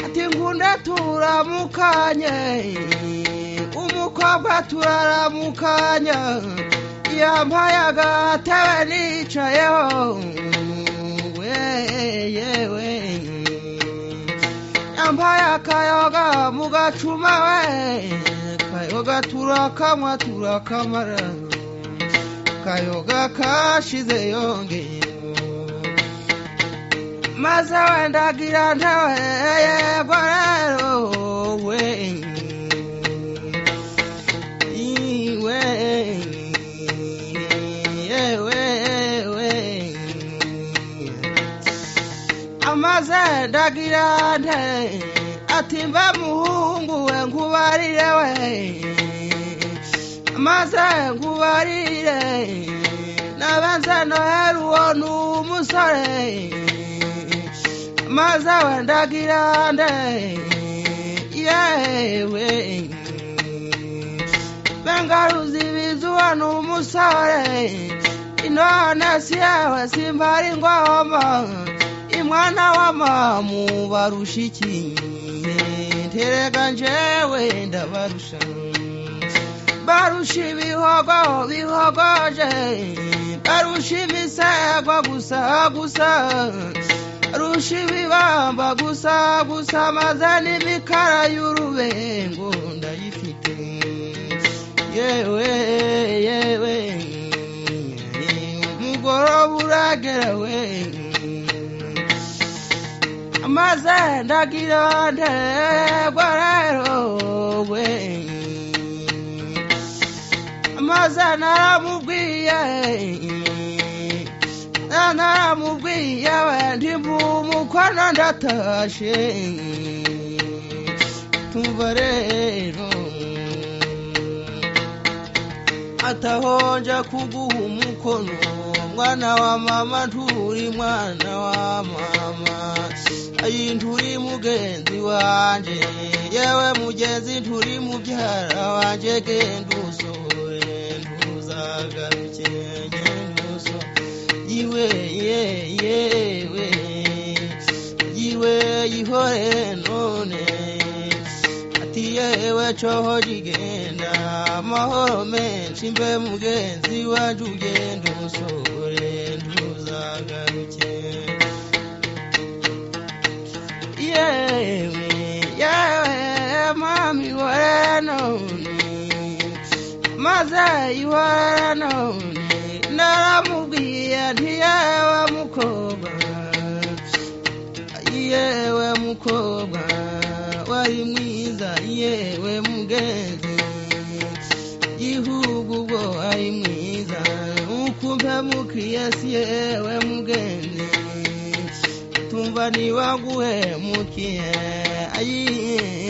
ati ngunda turamukanye, umukobwa turaramukanya, yampaye agatebe nicayeho we yewe, yampaye akayoga mu gacuma we, kayoga turakamwa turakamara, kayoga kashize yongeye, maze wendagira ntewe yego rero we iwe yewe we, amaze ndagira nte ati mba muhungu we nkubarire we, maze nkubarire nabanze nohera uwo ni umusore, maze wendagira nde yewe, bengaruzi bizuba ni umusore, inone si yewe simbari ngoma, imwana wa mamu barusha iki, nterega njewe ndabarusha. Barusha ibihogo bihogoje, barusha imisego gusa gusa, barusha ibibamba gusa gusa, maze n'imikara y'urubengo ndayifite. Yewe yewe, umugoroba uragera we, maze ndagira ntegwa rero we, maze naramubwiye, naramubwiye we, ndimumukono ndatashe. Tumva rero atahonja kuguha umukono, mwana wa mama, nturi mwana wa mama, ayi nturi mugenzi wanje, yewe mugenzi nturi mubyara wanje, genda usore ntuzagaruke, genda usore yiwe ye yewe yiwe yihore none. Ati yewe coho jigenda amahoro menshi, mbe mugenzi wanje, ugenda usore ntuzagaruke. Yewe yewe mami wore none, maze ihore none, naramubwiye nti yewe mukobwa, yewe mukobwa wari mwiza, yewe mugenzi gihugu ubwo ari mwiza, ukumve mukiyesi, yewe mugenzi tumva nibaguhemukiye, ayi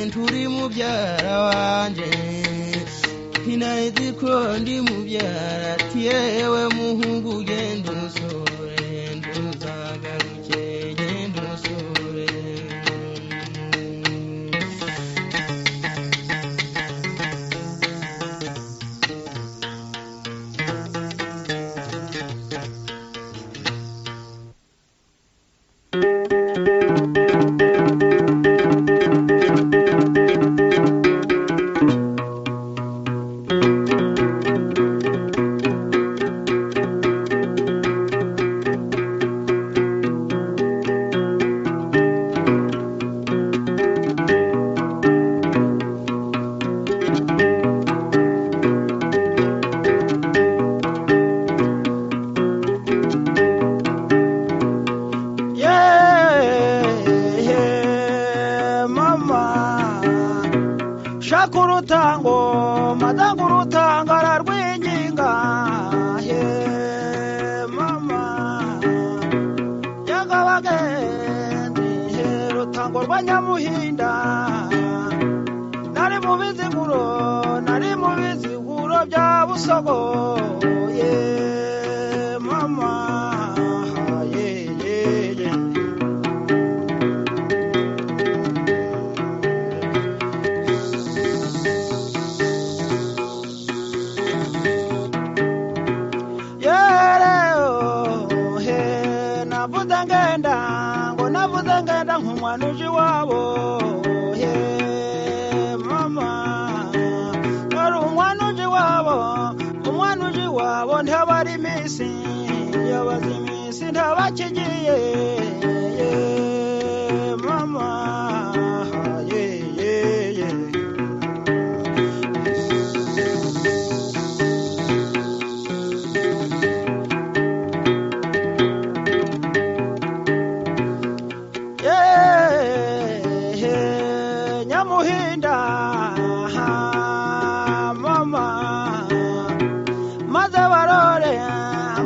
nturi mubyara wanje, ntinari ko ndi mubyara, ati yewe muhungu genda usore ntuzagaruke, genda usore. Yeee mama, shaka urutango madango urutanga ararwinginga. Ye mama yagabagenzi, rutango rwa Nyamuhinda, nari mu biziguro, nari mu biziguro bya Busogo. Ye mama ye ye ye. Yereo he, navuze ngenda ngo navuze ngenda nk'umwana uje iwabo. He mama, dore umwana uje iwabo, umwana uje iwabo ntabara iminsi, yabaze iminsi ntabakigiye. Ye mama ye ye ye. Yeee Nyamuhinda mama, maze barore,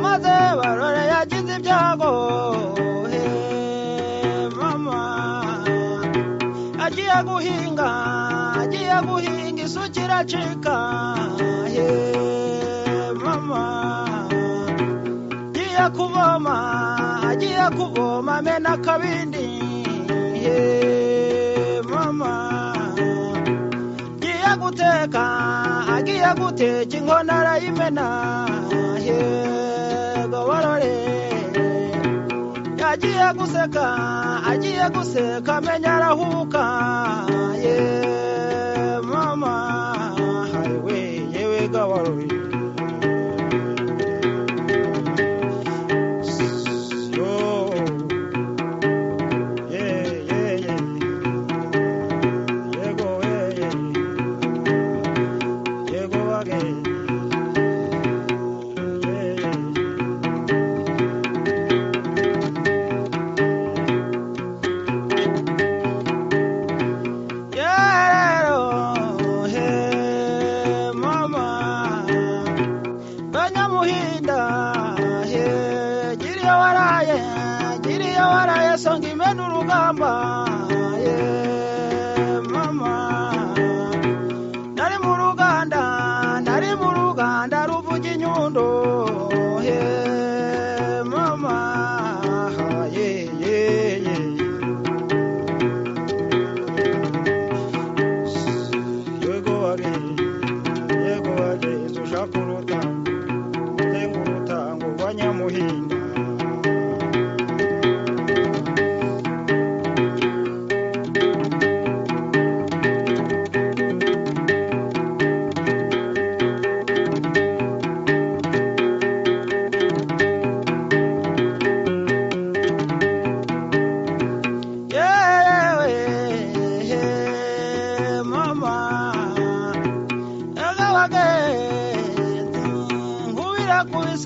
maze barore yagize ibyago. He mama, agiye guhinga, agiye guhinga isuka iracika. He mama, agiye kuvoma, agiye kuvoma amena akabindi. He mama, agiye guteka, agiye guteka inkono arayimena. Yego barore, agiye guseka, agiye guseka amenya arahuka. Ye mama, we yewe.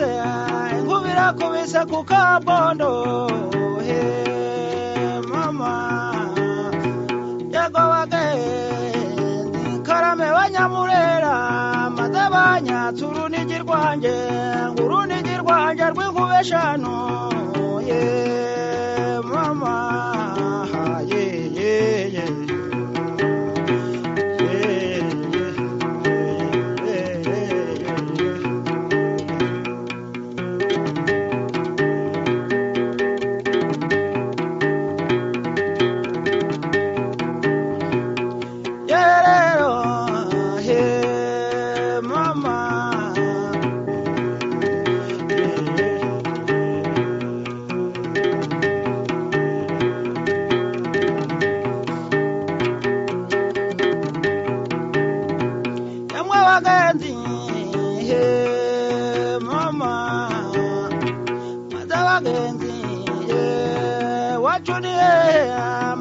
Yarakubise inkuba irakubise ku kabondo he mama yego bagenzi karame banyamurera maze banyatse urunigi rwanjye urunigi rwanjye rw'inkuba eshanu ye mama ye ye ye. Yerero, he mama. Yamwe bagenzi, he mama. Maze bagenzi, ye wacu ni hehe,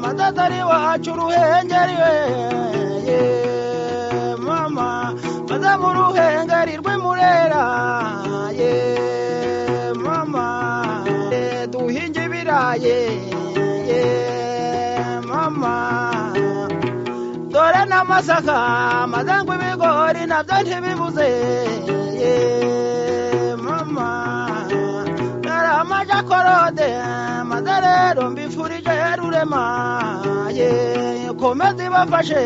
maze atari wacu Ruhengeri we, ye mama. Maze mu Ruhengeri rw'Imurera, ye mama. Duhinge ibirayi, ye mama. Dore n'amasaka maze ngo ibigori nabyo ntibibuze ye mama. Dore amajakorode maze rero mbifurije Rurema ye komeze ibafashe.